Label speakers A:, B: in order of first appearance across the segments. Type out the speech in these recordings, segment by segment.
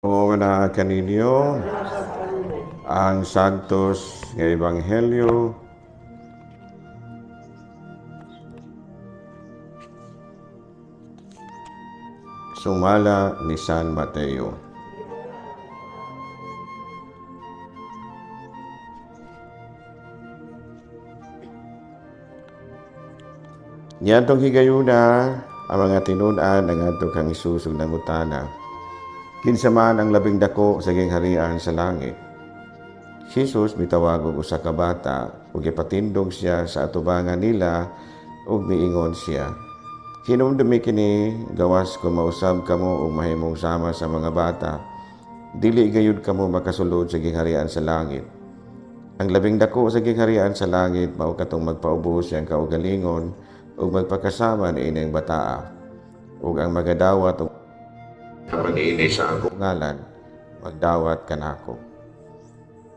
A: Na kaninyo ang Santos nga Ebanghelyo sumala ni San Mateo. Niadtong higayuna, ang mga tinun-an nangadto kang Hesus ug nangutana, "Kinsa man ang labing dako sa gingharian sa langit?" Si Jesus mitawag og usa ka bata ug gipatindog siya sa atubangan nila ug miingon siya, "Hinumdumi kini, gawas kung mausab kamo ug mahimong sama sa mga bata, dili gayud kamo makasulod sa gingharian sa langit. Ang labing dako sa gingharian sa langit mao katong magpaubos siyang kaugalingon ug magpakasama niining bataa. Ug ang magadawat og niini sa akong ngalan, magdawat kanako.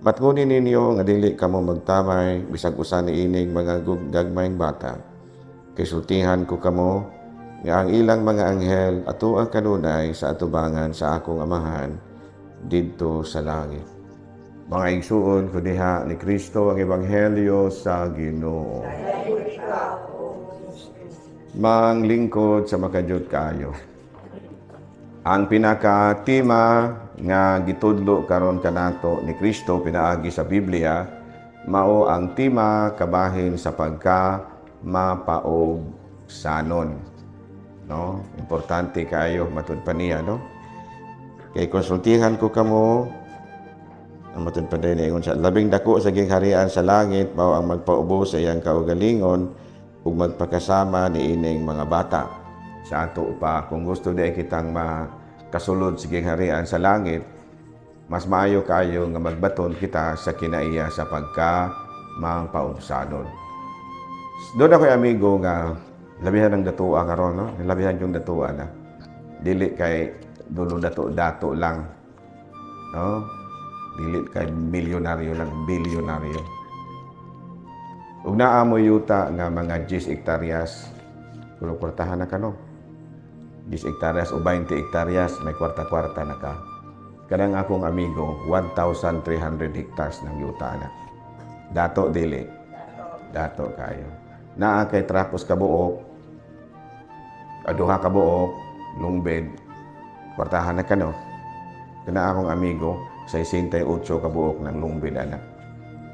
A: Matnguni ninyo nga dili kamo magtamay bisag usa niining mga gagmayng bata. Kay sultihan ko kamo nga ang ilang mga anghel atoa kanunay sa atubangan sa akong Amahan didto sa langit." Mga igsuon ko diha ni Kristo, ang ebanghelyo sa Ginoo. Manglingkod sa makajud kaayo. Ang pinaka-tema nga gitudlo karon kanato ni Kristo pinaagi sa Biblia mao ang tema kabahin sa pagka mapaubsanon. No? Importante kaayo matud pa niya, no? Kay konsultihan ko kamo ang matud pa din ingon sa labing dako sa gingharian sa langit mao ang magpaubos sa iyang kaugalingon ug magpakasama niining mga bata. Sa ato pa, kung gusto di kitang makasulod sa gingharian sa langit, mas maayo kaayo nga magbaton kita sa kinaiya sa pagka mapaubsanon. Doon ako'y amigo nga labihan ng datua karon, no? Labihan yung datua na. Dili kay dulo dato dato lang. No? Dili kay milyonaryo lang, bilyonaryo. Ug naa mo yuta nga mga 10 hektaryas, kulo kwartahan na ka, no? 10 hektaryas o 20 hektaryas, may kwarta-kwarta na ka. Kanang akong amigo, 1,300 hectares ng yuta na. Dato dili? Dato kayo. Naa kay trakos kabuok, duha kabuok, lungbed, kwartahan na ka, no? Kana akong amigo, 68 kabuok ng lungbed ana.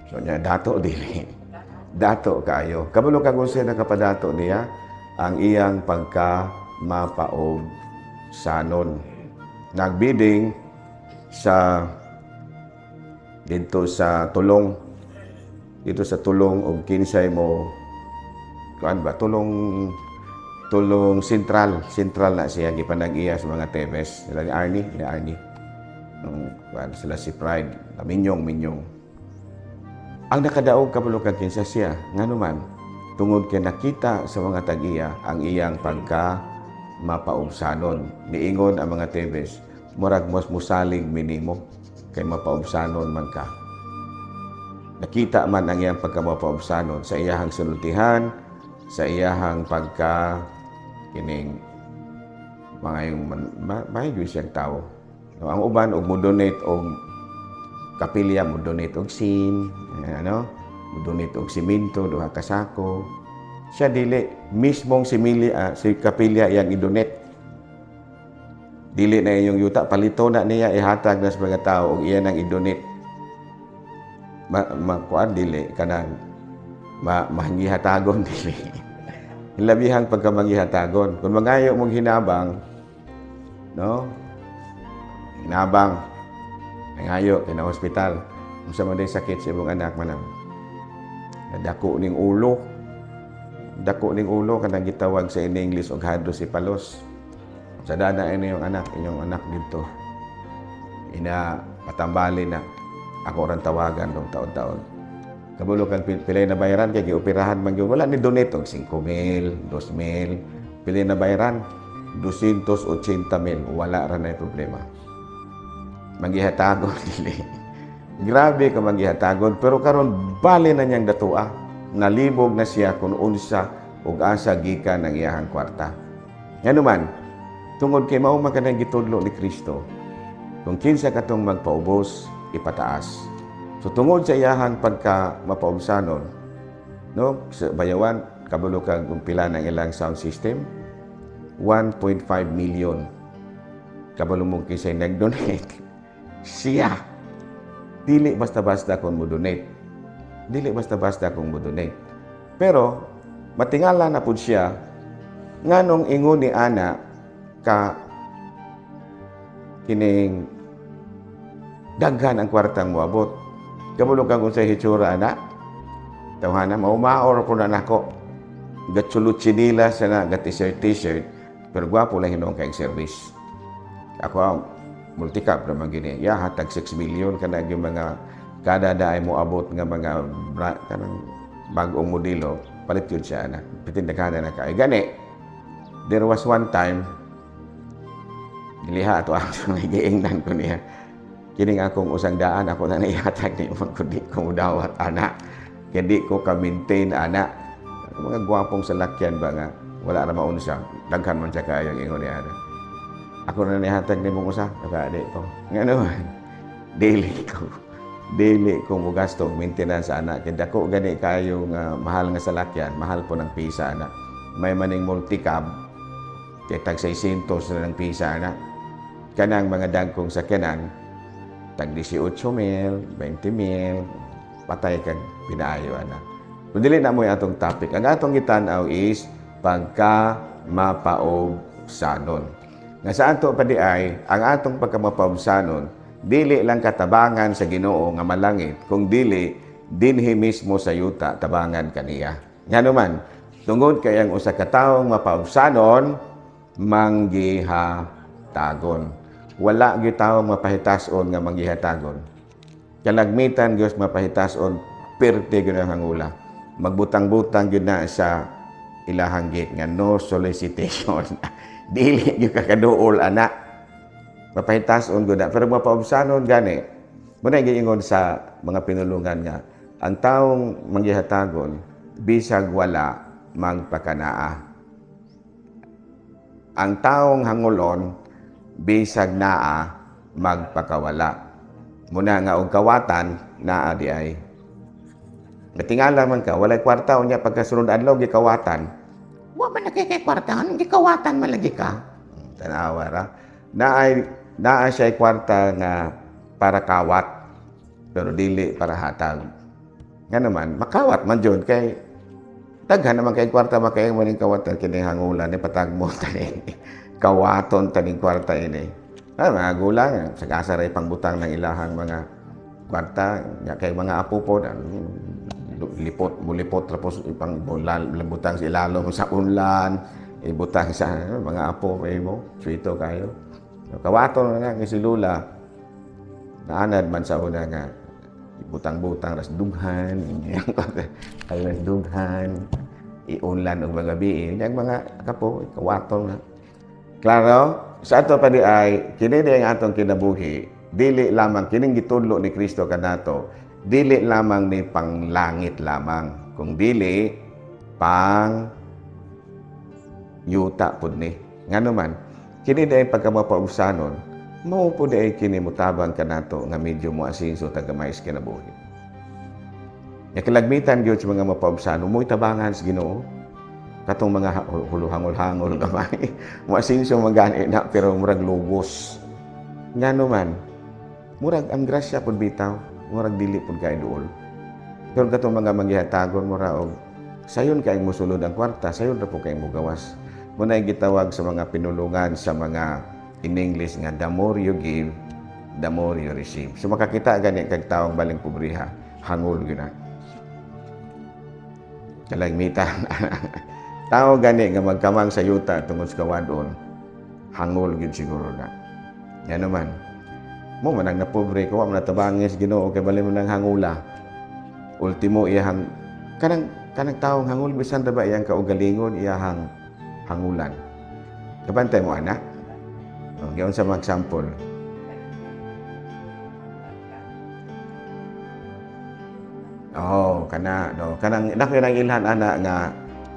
A: So niya, dato dili? Dato kaayo. Kabalo ka kung siya nakapadato niya, ang iyang pagka mapaubsanon. Nagbidding sa dito sa tulong, dito sa tulong og kinsay mo kuan ba, tulong tulong sentral sentral na siya gipanag-iya sa mga Teves, sila ni Arnie, ni Arnie nung kuan sila, si Pride minyong minyong ang nakadaog. Kabalo kag kinsa siya? Ngano man, tungod kay nakita sa mga tag-iya ang iyang pagka mapaubsanon. Niingon ang mga Teves, "Murag mas musalig minimo kay mapaubsanon man ka." Nakita man ang iyang pagka mapaubsanon sa iyahang sultihan, sa iyahang pagka kining mga yung ma, siyang tao. No, ang uban og mo donate og kapilya, mo donate og sin, ano, mo donate og simento, duha ka sako. Siya dili, mismong si kapilya iyang i-donate. Dili na iyong yuta, palito na niya, ihatag na sa mga tao og iya nang i-donate. Ma, kuan dili kanang ma manggihatagon dili? Hilabihang pagka manggihatagon. Kung mangayo mong hinabang, no? Hinabang. Nangayo kay na hospital. Unsa man day sakit sa imong anak, manang? Dako ning ulo. Dako ning ulo, kanang gitawag sa in English og hydrocephalus. Sa dana ini yung anak, inyong anak dito. Ina patambali na. Ako ran tawagan dong taon-taon. Kabalo kang pilay na bayaran kay gioperahan man gyud. Wala ni donate og 5 mil, 2 mil. Pilay na bayaran 280 mil. Wala ra na problema. Manggihatagon dili? Grabe ka manggihatagon, pero karon bali na niyang datua. Nalibog na siya kung unsa ug asa gikan ang iyahang kwarta. Ngano man, tungod kay mao man kanang gitudlo ni Kristo. Kung kinsa katong magpaubos, ipataas. So tungod sa iyahang pagka mapaubsanon, no, sa Bayawan, kabalo kag pila ng ilang sound system, 1.5 million. Kabalo mo kinsay nag-donate? Siya. Dili basta-basta kung mo donate. Dili basta-basta kung mo donate. Pero matingala na pud siya nganong ingon ni ana ka kining daghan ang kwartang moabot. Kabalo kag unsay hitsura ana? Tawhana, maumaor ko na nako. Gatsulot sa na, gat t-shirt, t-shirt, pero gwapo lang hinuon kay service. Ako ang multicab naman gini. Ya, hatag 6 million kana yung mga kada daay mo abot nga mga kanang bag-ong modelo, palit yun siya na. Pitin na na kay. Gani, there was one time, giliha ato ang giingnan ko niya. Kining akong 100, ako na naihatag ni mo ko, di ko dawat ana. Kaya di ko ka-maintain ana. Mga gwapong salakyan ba nga wala ra maunsa. Daghan man siya kayo ingon niya ana. Ako na nihatag ni mong usa, naka di ko. Ngano man, dili ko mo gasto og maintenance ana kay dako gani kayo nga mahal nga salakyan, mahal po ng pisa ana. May maning multicab kay tag 600 na ng pisa ana. Kanang mga dagkong sakyanan tag 18 mil, 20 mil, patay kag pinaayo ana. Kung dili na mo yung atong topic, ang atong gitan-aw is pagka mapaubsanon. Nga sa ato pa di ay, ang atong pagka mapaubsanon, dili lang katabangan sa Ginoo nga malangit, kung dili dinhi mismo sa yuta tabangan kaniya. Ngano man, tungod kay ang usa ka tawo mapaubsanon, manggihatagon. Wala gyud tawo mapahitason nga manggihatagon. Kalagmitan Dios mapahitason, perte gyud ang hangula. Magbutang-butang gyud na sa ilahang gate nga "No solicitation." Dili gyud ka kaduol ana. Mapahitason gyud na, pero mapaubsanon gani. Muna giingon sa mga pinulungan nga ang taong manggihatagon bisag wala magpakanaa. Ang taong hangulon bisag naa magpakawala. Muna nga og kawatan naa di ay. Natingala man ka, walay kwarta, unya pagkasunod adlaw gikawatan. Wa man na kay kwarta, anong gikawatan man lagi ka? Tanawa ra. Naay naa siya kwarta nga para kawat pero dili para hatag. Nga naman, makawat man jud kay daghan naman kay kwarta, makay mo ning kawatan kini hangulan ni patagmo tani. Kawaton taning kwarta ini. Ah, mga gulang, sa asa ray pangbutang ng ilahang mga kwarta, nya kay mga apo po, lipot, mulipot tapos ipang butang sa ilalom sa unlan, ibutang sa mga apo kay mo, swito kayo. Kawaton na nga si Lula, naanad man sa una nga ibutang-butang ras dughan, ras dughan, iunlan og mga biin, yang mga kapo, kawaton na. Klaro? Sa ato pa di ay, kini di ang atong kinabuhi, dili lamang, kining gitudlo ni Kristo kanato, dili lamang ni panglangit lamang, kung dili, pang yuta pud ni. Ngano man, kini di ay pagkamapaubsanon, mao pud di ay kini mutabang kanato nga medyo mo asinso tagamay sa kinabuhi. Nga kalagmitan gyud sa mga mapaubsanon, mo'y tabangan sa Ginoo. Katong mga huluhangol-hangol gamay. Muasinso man gani na pero murag lugos. Ngano man, murag ang grasya pud bitaw, murag dili pud kay duol. Pero katong mga manggihatagon mura og sayon kay mosulod ang kwarta, sayon ra po kay mogawas. Muna gitawag sa mga pinulungan sa mga in English nga "The more you give, the more you receive." So makakita gani kag tawong baling pobriha, hangol gyud na. Kalagmitan. Tao gani nga magkamang sa yuta tungod sa kawadon, hangol gyud siguro na. Yan naman. Mo man ang napobre ko, wa man natabangis Ginoo kay bali mo nang hangula. Ultimo iyahang kanang kanang taong hangol bisan ra ba iyang kaugalingon iyahang hangulan. Kabantay mo ana. O, giyon sa mga example. Oh, kana no, kanang nako nang ilhan ana nga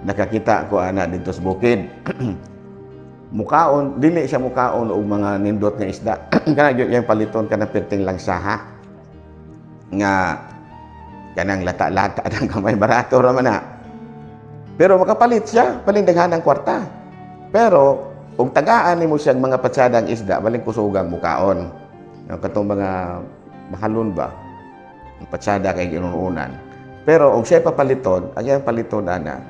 A: nakakita ko ana dito sa bukid. Mukaon, dili siya mukaon og mga nindot nga isda. Kana gyud iyang paliton, kanang perting langsaha nga kanang lata-lata ng kamay, barato ra man na. Pero makapalit siya, paling daghan ang kwarta. Pero ug tagaan nimo siyang mga patsadang isda, baling kusugang mukaon. Ang katong mga mahalon ba? Ang patsada kay ginununan. Pero og siya papaliton, ang iyang paliton ana,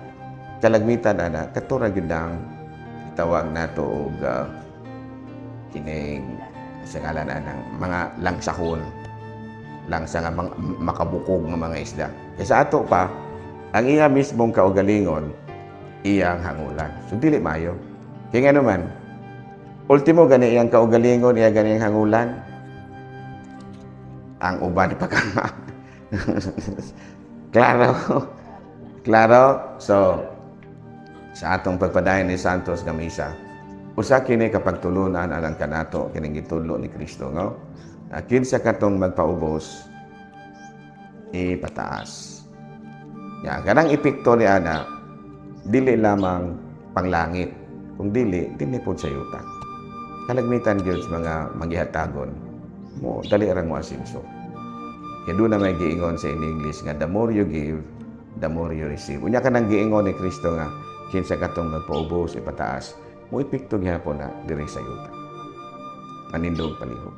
A: kalagmitan ana, kato ra gyud ang tawag nato og kining sa ngalan anang mga langsahon, langsa nga mga, makabukog nga mga isda. Kay sa ato pa, ang iya mismong kaugalingon, iyang hangulan. So dili maayo. Kaya nga naman, ultimo gani iyang kaugalingon, iya gani ang hangulan, ang uban pa ka. Klaro? Klaro? So, sa atong pagpadayon ni Santos nga misa, usa kini kapagtulunan alang kanato kining gitudlo ni Kristo, no? Kinsa katong magpaubos, ipataas. Ya, kanang epekto ni ana dili lamang panglangit, kung dili dinhi pod sa yuta. Kalagmitan gyud sa mga manggihatagon mo, dali ra mo asinso. Kaya doon na may giingon sa in English nga, "The more you give, the more you receive." Unya kanang giingon ni Kristo nga kinsa katong magpaubos, ipataas, mo epekto gihapon na diri sa yuta. Manindog palihog.